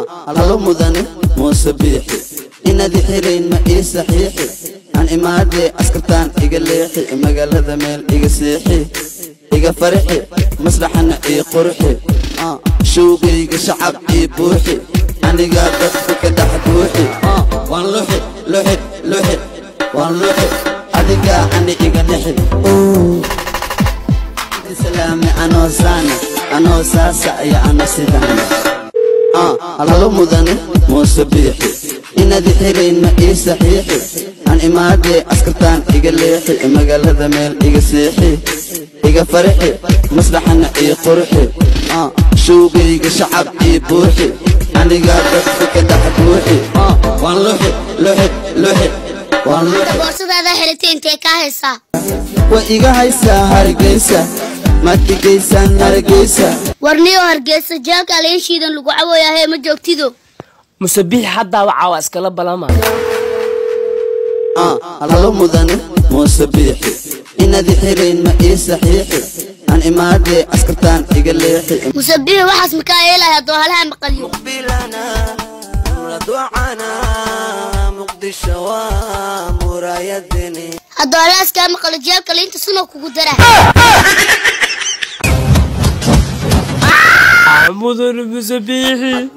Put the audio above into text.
Halo mudane Muuse Biixi, inaad xirayn ma ii saxiixi? Aan imaadee, askartaan iga leexi, magaalada meel iga seexi, iga farxi, maslaxana ii qurxi, showgayga shacab ii buuxi, anigaa dadka ka dhex buuxi. Waan luxi luxi luxi, waan luxi, adigaa ani iga nixi. Salaame anoo saana, anoo saasa iyo ano sidaana. Halo mudane Muuse Biixi, inaad xirayn ma ii saxiixi? Aan imaadee, askartaan iga leexi, magaalada meel iga seexi, iga farxi, maslaxana ii qurxi, showgayga shacab ii buuxi, anigaa dadka ka dhex buuxi. Waan luxi luxi luxi, waan luxi. Boorsadaada xiratay intee kaa haysaa? Way iga haysaa Hargeysa, maad igaysaan Hargeysa? Warniyo, Hargeysa jeelka aliin shiidan lagu cawoyaahee, ma joogtido? Musabiixi haddaa wacaa, waa iskala balama. Halo mudane Muuse Biixi, inaad xirayn ma ii saxiixi? Aan imaadee, askartaan iga leexi. Musabiixi waxaas makaa yeelaya haddoo halaha maqaliyo. Haddoo halahaas kaa maqalo, jeelka liinta sunoo kugu daraa. Mudane Musabiixi.